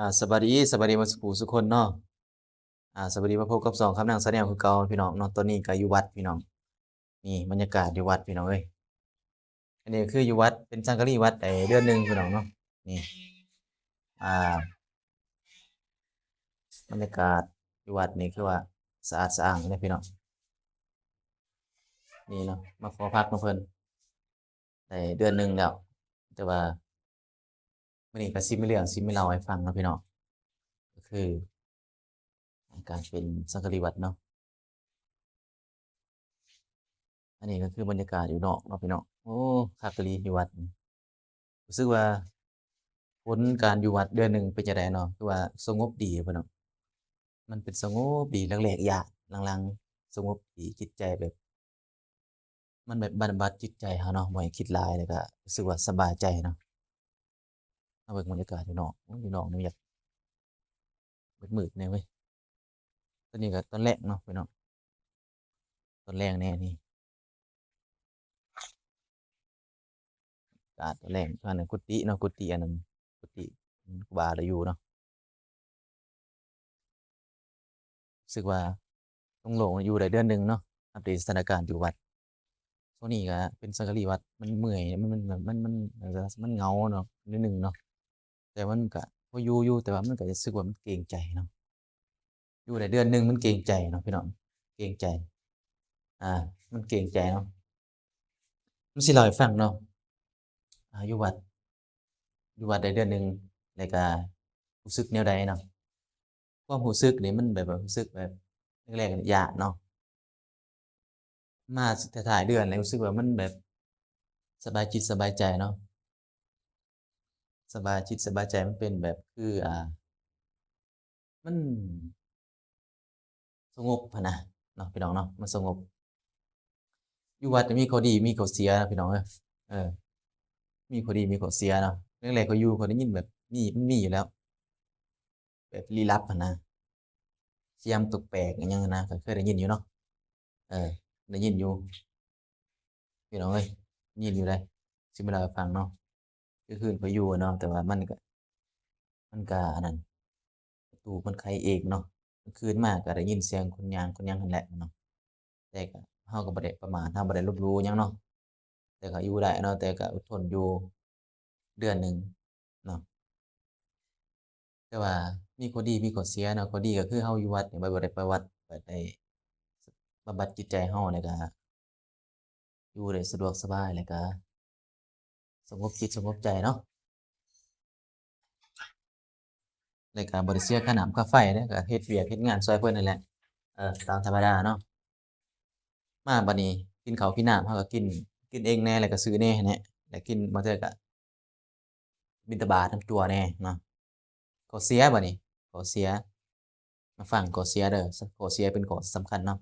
ອ່າ ສະບາຍດີ ສະບາຍດີໝົດສູ່ຜູ້ສູ່ຄົນເນາະ. ອ່າ ສະບາຍດີ ມາພົບກັບຊ່ອງຄຳນັ່ງ Channel ຄືເກົ່າພີ່ນ້ອງເນາະ. ຕອນນີ້ກໍຢູ່ວັດພີ່ນ້ອງ, ນີ້ບັນຍາກາດຢູ່ວັດພີ່ນ້ອງເອີຍ. ອັນນີ້ຄືຢູ່ວັດ ເປັນສັງກະລີວັດໄດ້ເດືອນໜຶ່ງພີ່ນ້ອງເນາະ. ນີ້ ອ່າ ບັນຍາກາດຢູ່ວັດນີ້ຄືວ່າສະອາດສະອ້າງເດ້ພີ່ນ້ອງ. ນີ້ເນາະ ມາຂໍພັກນຳເພິ່ນໄດ້ເດືອນໜຶ່ງແລ້ວ, ແຕ່ວ່າ ມື້ນີ້ກໍຊິມີເລື່ອງ ຊິມີເລົ່າໃຫ້ຟັງເນາະພີ່ນ້ອງ, ກໍຄືການເປັນສັງກະລີວັດເນາະ. ອັນນີ້ກໍຄືບັນຍາກາດຢູ່ນອກເນາະພີ່ນ້ອງ. ໂອ້ ຄັກອີ່ຫຼີຢູ່ວັດນີ້. ຮູ້ສຶກວ່າຜົນການຢູ່ວັດເດືອນໜຶ່ງເປັນຈັ່ງໃດເນາະ? ຄືວ່າສະຫງົບດີພີ່ນ້ອງ. ມັນເປັນສະຫງົບດີ ແລກໆ ຍາກ ຫຼັງໆ ສະຫງົບດີ ຈິດໃຈແບບ ມັນແບບບຳບັດຈິດໃຈເຮົາເນາະ, ບໍ່ໃຫ້ຄິດຫຼາຍ ແລ້ວກະຮູ້ສຶກວ່າສະບາຍໃຈເນາະ. ເຮົາເບິ່ງບັນຍາກາດຢູ່ນອກ, ໂອ້ຍ ຢູ່ນອກນີ້ມັນຢາກມືດໆ ແດ່ເວີຍ. ຕອນນີ້ກໍຕອນແລງເນາະພີ່ນ້ອງ, ຕອນແລງແດ່ນີ້. ອາກາດແລງ ອັນນັ້ນກຸຕິເນາະ, ກຸຕິອັນນັ້ນ ກຸຕິຄູບາລາຢູ່ເນາະ. ຮູ້ສຶກວ່າໂລ່ງໆ ຢູ່ໄດ້ເດືອນໜຶ່ງເນາະ, ອັບເດດສະຖານະການຢູ່ວັດ. ຊ່ວງນີ້ກໍເປັນສັງກະລີວັດ ມັນເມື່ອຍ ມັນ ມັນ ມັນ ມັນ ມັນເຫງົາເນາະ ໜ້ອຍໜຶ່ງເນາະ, ແຕ່ມັນກໍພໍຢູ່ຢູ່ ແຕ່ວ່າມັນກໍຮູ້ສຶກວ່າມັນເກງໃຈເນາະ. ຢູ່ໄດ້ເດືອນໜຶ່ງມັນເກງໃຈເນາະພີ່ນ້ອງ, ເກງໃຈ ອ່າ ມັນເກງໃຈເນາະ. ມັນຊິເລົ່າໃຫ້ຟັງເນາະ, ອ່າ ຢູ່ວັດ ຢູ່ວັດໄດ້ເດືອນໜຶ່ງ ແລ້ວກະຮູ້ສຶກແນວໃດເນາະ? ຄວາມຮູ້ສຶກນີ້ມັນແບບວ່າ ຮູ້ສຶກແບບ ແລກໆ ນີ້ຢ້ານເນາະ, ມາທ້າຍໆ ເດືອນແລ້ວ ຮູ້ສຶກວ່າມັນແບບສະບາຍຈິດສະບາຍໃຈເນາະ. ສະບາຍຈິດສະບາຍໃຈ ມັນເປັນແບບຄື ອ່າ ມັນສະຫງົບຫັ້ນນະເນາະ ພີ່ນ້ອງເນາະ, ມັນສະຫງົບ. ຢູ່ວັດມີຂໍ້ດີມີຂໍ້ເສຍນະ ພີ່ນ້ອງເອີຍ, ເອີ ມີຂໍ້ດີມີຂໍ້ເສຍເນາະ. ແລກໆ ຂ້ອຍຢູ່ ຂ້ອຍໄດ້ຍິນແບບມີ ມັນມີຢູ່ແລ້ວ ແບບລີ້ລັບຫັ້ນນະ, ສຽງແປກໆ ອີ່ຫຍັງຫັ້ນນະ, ກໍເຄີຍໄດ້ຍິນຢູ່ເນາະ. ເອີ ໄດ້ຍິນຢູ່ ພີ່ນ້ອງເອີຍ, ໄດ້ຍິນຢູ່ເດ້. ຊິມາເລົ່າໃຫ້ຟັງເນາະ, ຄືຄືນຂ້ອຍຢູ່ເນາະ ແຕ່ວ່າມັນກະ ມັນກະອັນນັ້ນ ປະຕູມັນໄຂເອງເນາະ. ກາງຄືນມາກະໄດ້ຍິນສຽງຄົນຍ່າງຄົນຫຍັງຫັ້ນແຫຼະເນາະ, ແຕ່ກະ ເຮົາກໍບໍ່ໄດ້ປະໝາດ ເຮົາບໍ່ໄດ້ລົບຫຼູ່ຫຍັງເນາະ, ແຕ່ກໍຢູ່ໄດ້ເນາະ, ແຕ່ກໍອົດທົນຢູ່ເດືອນໜຶ່ງເນາະ. ແຕ່ວ່າມີຂໍ້ດີມີຂໍ້ເສຍເນາະ, ຂໍ້ດີກໍຄືເຮົາຢູ່ວັດນີ້ ໄປ ບໍ່ໄດ້ໄປວັດ ໄປ ໄດ້ບຳບັດຈິດໃຈເຮົາ ແລ້ວກໍຢູ່ໄດ້ສະດວກສະບາຍ ແລ້ວກໍສະຫງົບຈິດສະຫງົບໃຈເນາະ. ແລ້ວກໍບໍ່ໄດ້ເສຍຄ່ານ້ຳຄ່າໄຟເດ້, ກໍເຮັດວຽກເຮັດງານຊ່ວຍເພິ່ນຫັ້ນແຫຼະ ເອີ ຕາມທຳມະດາເນາະ. ມາບັດນີ້ກິນເຂົ້າກິນນ້ຳ ເຮົາກໍກິນ ກິນເອງແດ່ ແລ້ວກໍຊື້ແດ່ຫັ້ນແຫຼະ, ແລ້ວກິນບາງເທື່ອກໍບິນທະບາດນຳຈົວແດ່ເນາະ. ຂໍ້ເສຍບັດນີ້ ຂໍ້ເສຍ ມາຟັງຂໍ້ເສຍເດີ, ຂໍ້ເສຍເປັນຂໍ້ສຳຄັນເນາະ.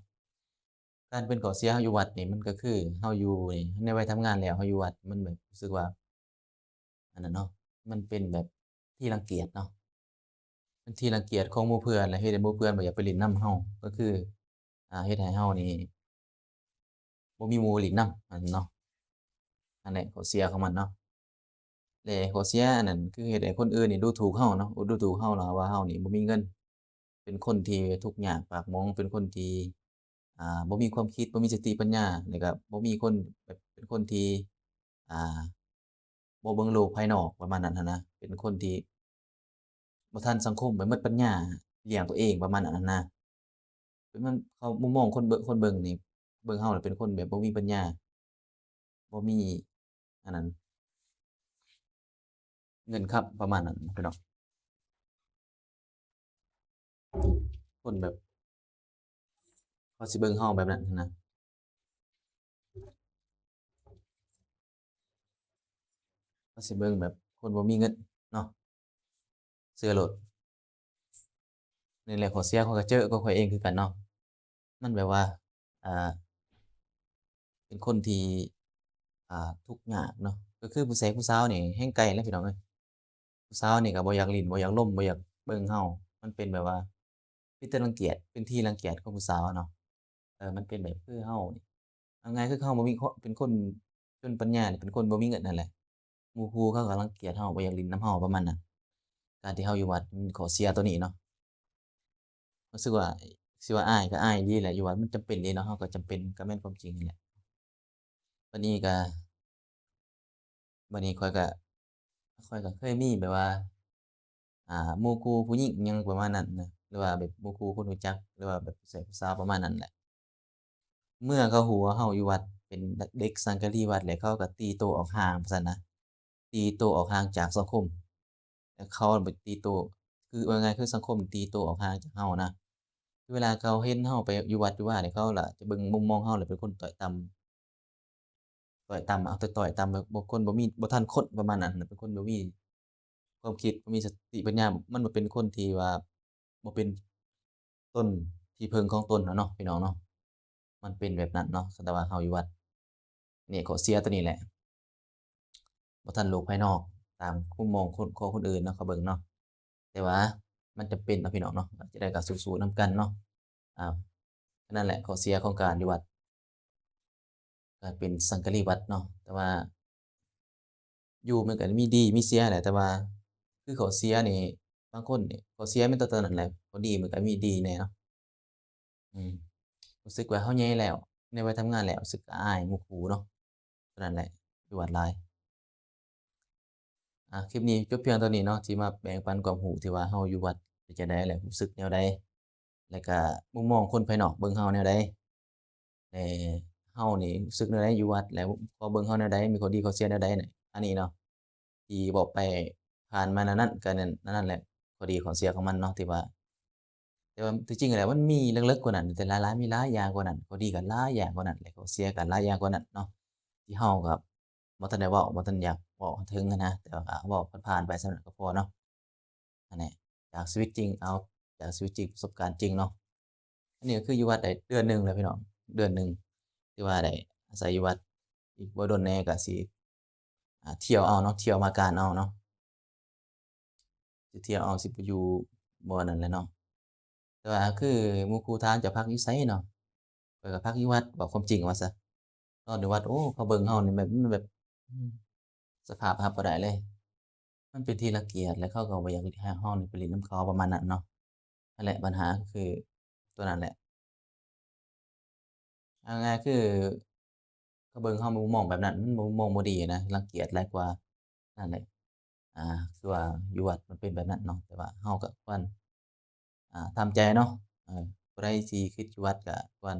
ການເປັນຂໍ້ເສຍເຮົາຢູ່ວັດນີ້ ມັນກໍຄືເຮົາຢູ່ນີ້ ໃນໄວທຳງານແລ້ວ ເຮົາຢູ່ວັດ ມັນແບບຮູ້ສຶກວ່າ ອັນນັ້ນເນາະ, ມັນເປັນແບບທີ່ລັງກຽດເນາະ, ເປັນທີ່ລັງກຽດຂອງໝູ່ເພື່ອນ ແລະ ເຮັດໃຫ້ໝູ່ເພື່ອນບໍ່ຢາກໄປຫຼິ້ນນຳເຮົາ, ກໍຄື ອ່າ ເຮັດໃຫ້ເຮົານີ້ບໍ່ມີໝູ່ຫຼິ້ນນຳ ອັນນັ້ນເນາະ. ອັນນີ້ຂໍ້ເສຍຂອງມັນເນາະ. ແລະ ຂໍ້ເສຍອັນນັ້ນຄືເຮັດໃຫ້ຄົນອື່ນນີ້ດູຖູກເຮົາເນາະ, ດູຖູກເຮົາ ແລ້ວວ່າເຮົານີ້ບໍ່ມີເງິນ, ເປັນຄົນທີ່ທຸກຍາກປາກໝອງ, ເປັນຄົນທີ່ ອ່າ ບໍ່ມີຄວາມຄິດ ບໍ່ມີສະຕິປັນຍາ ແລ້ວກໍບໍ່ມີຄົນ ແບບເປັນຄົນທີ່ ອ່າ ບໍ່ເບິ່ງໂລກພາຍນອກປະມານນັ້ນຫັ້ນນະ, ເປັນຄົນທີ່ບໍ່ທັນສັງຄົມ ແບບໝົດປັນຍາລ້ຽງຕົວເອງປະມານນັ້ນຫັ້ນນະ. ເປັນມັນ ເຂົາມຸມມອງຄົນເບິ່ງ ຄົນເບິ່ງນີ້ ເບິ່ງເຮົາແລ້ວເປັນຄົນແບບບໍ່ມີປັນຍາ ບໍ່ມີອັນນັ້ນ ເງິນຄຳປະມານນັ້ນພີ່ນ້ອງ. ຄົນແບບ ເຂົາຊິເບິ່ງເຮົາແບບນັ້ນຫັ້ນນະ, ເຂົາຊິເບິ່ງແບບຄົນບໍ່ມີເງິນເນາະ, ເຊື່ອໂລດ. ນີ້ແຫຼະຂໍ້ເສຍ ຂ້ອຍກໍເຈີຂອງຂ້ອຍເອງຄືກັນເນາະ. ມັນແບບວ່າ ອ່າ ເປັນຄົນທີ່ ອ່າ ທຸກຍາກເນາະ, ກໍຄືຜູ້ແສ ຜູ້ສາວນີ້ແຮ່ງໄກແຫຼະພີ່ນ້ອງເອີຍ. ຜູ້ສາວນີ້ກໍບໍ່ຢາກຫຼິ້ນ ບໍ່ຢາກລົມ ບໍ່ຢາກເບິ່ງເຮົາ, ມັນເປັນແບບວ່າ ເປັນທີ່ລັງກຽດ ເປັນທີ່ລັງກຽດຂອງຜູ້ສາວເນາະ. ເອີ ມັນເປັນແບບຄືເຮົານີ້ ເອົາງ່າຍຄືເຮົາບໍ່ມີ ເປັນຄົນຈົນປັນຍາ ເປັນຄົນບໍ່ມີເງິນຫັ້ນແຫຼະ, ໝູ່ຄູ່ເຂົາກໍລັງກຽດເຮົາ ບໍ່ຢາກຫຼິ້ນນຳເຮົາປະມານນັ້ນ. ການທີ່ເຮົາຢູ່ວັດ ມັນຂໍ້ເສຍໂຕນີ້ເນາະ. ຮູ້ສຶກວ່າ ຊິວ່າອາຍກໍອາຍອີ່ຫຼີແຫຼະ, ຢູ່ວັດມັນຈຳເປັນເດເນາະ, ເຮົາກໍຈຳເປັນ ກໍແມ່ນຄວາມຈິງຫັ້ນແຫຼະ. ບັດນີ້ກໍ ບັດນີ້ຂ້ອຍກໍ ຂ້ອຍກໍເຄີຍມີແບບວ່າ ອ່າ ໝູ່ຄູ່ຜູ້ຍິງຫຍັງປະມານນັ້ນນະ ຫຼືວ່າແບບໝູ່ຄູ່ຄົນຮູ້ຈັກ ຫຼືວ່າແບບຜູ້ຊາຍຜູ້ສາວປະມານນັ້ນແຫຼະ. ເມື່ອເຂົາຮູ້ວ່າເຮົາຢູ່ວັດ ເປັນເດັກສັງກະລີວັດ ແລ້ວເຂົາກໍຕີໂຕອອກຫ່າງວ່າຊັ້ນນະ, ຕີໂຕອອກຫ່າງຈາກສັງຄົມ ແລ້ວເຂົາໄປຕີໂຕ ຄືເວົ້າງ່າຍໆ ຄືສັງຄົມຕີໂຕອອກຫ່າງຈາກເຮົານະ. ຄືເວລາເຂົາເຫັນເຮົາໄປຢູ່ວັດຢູ່ວານີ້ ເຂົາລະຈະເບິ່ງມຸມມອງເຮົາ ລະເປັນຄົນຕ້ອຍຕ່ຳ ຕ້ອຍຕ່ຳ ເອົາແຕ່ຕ້ອຍຕ່ຳ ແບບບໍ່ ຄົນບໍ່ມີ ບໍ່ທັນຄົນປະມານນັ້ນນະ, ເປັນຄົນບໍ່ມີຄວາມຄິດ ບໍ່ມີສະຕິປັນຍາ, ມັນບໍ່ເປັນຄົນທີ່ວ່າ ບໍ່ເປັນຕົນທີ່ເພິ່ງຂອງຕົນຫັ້ນເນາະ ພີ່ນ້ອງເນາະ. ມັນເປັນແບບນັ້ນເນາະ ຄັນແຕ່ວ່າເຮົາຢູ່ວັດ. ນີ້ຂໍ້ເສຍຕົວນີ້ແຫຼະ ບໍ່ທັນໂລກພາຍນອກ ຕາມມຸມມອງຄົນ ຂອງຄົນອື່ນເນາະ ເຂົາເບິ່ງເນາະ. ແຕ່ວ່າມັນຈຳເປັນເນາະ ພີ່ນ້ອງເນາະ, ຈະໄດ້ກໍສູ້ໆນຳກັນເນາະ. ອ່າ ນັ້ນແຫຼະ ຂໍ້ເສຍຂອງການຢູ່ວັດ ການເປັນສັງກະລີວັດເນາະ. ແຕ່ວ່າຢູ່ມັນກໍມີດີມີເສຍແຫຼະ, ແຕ່ວ່າຄືຂໍ້ເສຍນີ້ ບາງຄົນນີ້ ຂໍ້ເສຍມີແຕ່ຕົວນັ້ນແຫຼະ, ຂໍ້ດີມັນກໍມີດີແດ່ເນາະ. ອືມ ຮູ້ສຶກວ່າເຮົາໃຫຍ່ແລ້ວ ໃນວັຍທຳງານແລ້ວ ຮູ້ສຶກອາຍໝູ່ຄູ່ເນາະ. ເທົ່ານັ້ນແຫຼະ ຢູ່ວັດຫຼາຍ. ອ່າ ຄລິບນີ້ຈົບພຽງເທົ່ານີ້ເນາະ ທີ່ມາແບ່ງປັນຄວາມຮູ້ ທີ່ວ່າເຮົາຢູ່ວັດເປັນຈັ່ງໃດ ແລະ ຮູ້ສຶກແນວໃດ ແລະກະມຸມມອງຄົນພາຍນອກເບິ່ງເຮົາແນວໃດ ແລະເຮົານີ້ຮູ້ສຶກແນວໃດຢູ່ວັດ ແລະເຂົາເບິ່ງເຮົາແນວໃດ ມີຂໍ້ດີຂໍ້ເສຍແນວໃດນີ້. ອັນນີ້ເນາະ ທີ່ບອກໄປຜ່ານມານັ້ນໆ ກໍນັ້ນ ນັ້ນແຫຼະ ຂໍ້ດີຂໍ້ເສຍຂອງມັນເນາະ ທີ່ວ່າ ແຕ່ວ່າທີ່ຈິງແລ້ວມັນມີເລິກໆກວ່ານັ້ນ ແຕ່ຫຼາຍໆ ມີຫຼາຍຢ່າງກວ່ານັ້ນ, ຂໍ້ດີກໍຫຼາຍຢ່າງກວ່ານັ້ນ ແລະ ຂໍ້ເສຍກໍຫຼາຍຢ່າງກວ່ານັ້ນເນາະ ທີ່ເຮົາກໍບໍ່ທັນໄດ້ເວົ້າ ບໍ່ທັນຢາກເວົ້າເຖິງຫັ້ນນະ, ແຕ່ວ່າກໍເວົ້າຜ່ານໆໄປສ່ຳນັ້ນກໍພໍເນາະ. ອັນນີ້ຈາກຊີວິດຈິງ ເອົາ ຈາກຊີວິດຈິງ ປະສົບການຈິງເນາະ. ອັນນີ້ກໍຄືຢູ່ວັດໄດ້ເດືອນໜຶ່ງແລ້ວພີ່ນ້ອງ ເດືອນໜຶ່ງ ຖືວ່າໄດ້ອາໄສຢູ່ວັດ. ອີກບໍ່ດົນແດ່ກໍຊິ ອ່າ ທ່ຽວເອົາເນາະ ທ່ຽວມາການເອົາເນາະ ຊິທ່ຽວເອົາ ຊິໄປຢູ່ບ່ອນນັ້ນແຫຼະເນາະ. ແຕ່ວ່າຄືໝູ່ຄູ່ຖາມ ເຈົ້າພັກຢູ່ໃສເນາະ? ຂ້ອຍກໍພັກຢູ່ວັດ ເວົ້າຄວາມຈິງວ່າຊະ ນອນຢູ່ວັດ. ໂອ້ ເຂົາເບິ່ງເຮົານີ້ແບບ ມັນແບບ ອືມ ສະພາບຮັບບໍ່ໄດ້ເລີຍ ມັນເປັນທີ່ລັງກຽດ ແລະເຂົາກໍບໍ່ຢາກໃຫ້ເຮົານີ້ໄປຫຼິ້ນນຳເຂົາປະມານນັ້ນເນາະ. ນັ້ນແຫຼະ ບັນຫາກໍຄືຕົວນັ້ນແຫຼະ ເອົາງ່າຍໆ ຄື ເຂົາເບິ່ງເຮົາມຸມມອງແບບນັ້ນ ມັນມຸມມອງບໍ່ດີນະ ລັງກຽດຫຼາຍກວ່າ. ນັ້ນແຫຼະ ອ່າ ຄືວ່າຢູ່ວັດມັນເປັນແບບນັ້ນເນາະ ແຕ່ວ່າເຮົາກໍຄວນ ອ່າ ທຳໃຈເນາະ. ເອີ ຜູ້ໃດທີ່ຄິດຢູ່ວັດກໍຄວນ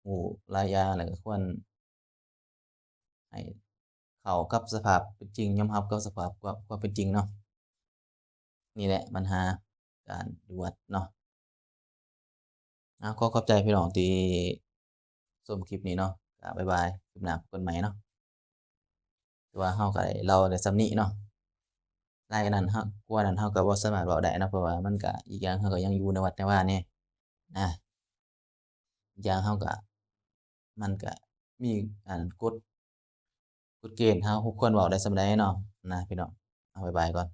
ຮູ້ຫຼາຍຢ່າງ ແລ້ວກໍຄວນໃຫ້ເຂົ້າກັບສະພາບເປັນຈິງ ຍອມຮັບກັບສະພາບຄວາມ ຄວາມເປັນຈິງເນາະ. ນີ້ແຫຼະບັນຫາການຢູ່ວັດເນາະ. ອ່າ ຂໍຂອບໃຈພີ່ນ້ອງທີ່ຊົມຄລິບນີ້ເນາະ. ກໍບາຍບາຍ ຄລິບໜ້າພົບກັນໃໝ່ເນາະ. ແຕ່ວ່າເຮົາກໍໄດ້ເລົ່າໄດ້ສ່ຳນີ້ເນາະ. ຫຼາຍກວ່ານັ້ນເຮົາ ກວ່ານັ້ນເຮົາກໍບໍ່ສາມາດເວົ້າໄດ້ເນາະ ເພາະວ່າມັນກໍ ອີກຢ່າງເຮົາກໍຍັງຢູ່ໃນວັດໃນວາແດ່ນະ. ອີກຢ່າງເຮົາກໍ ມັນກໍມີອັນກົດ ກົດເກນ ເຮົາຄວນເວົ້າໄດ້ສ່ຳໃດເນາະ ນະພີ່ນ້ອງ. ເອົາ ບາຍບາຍກ່ອນ.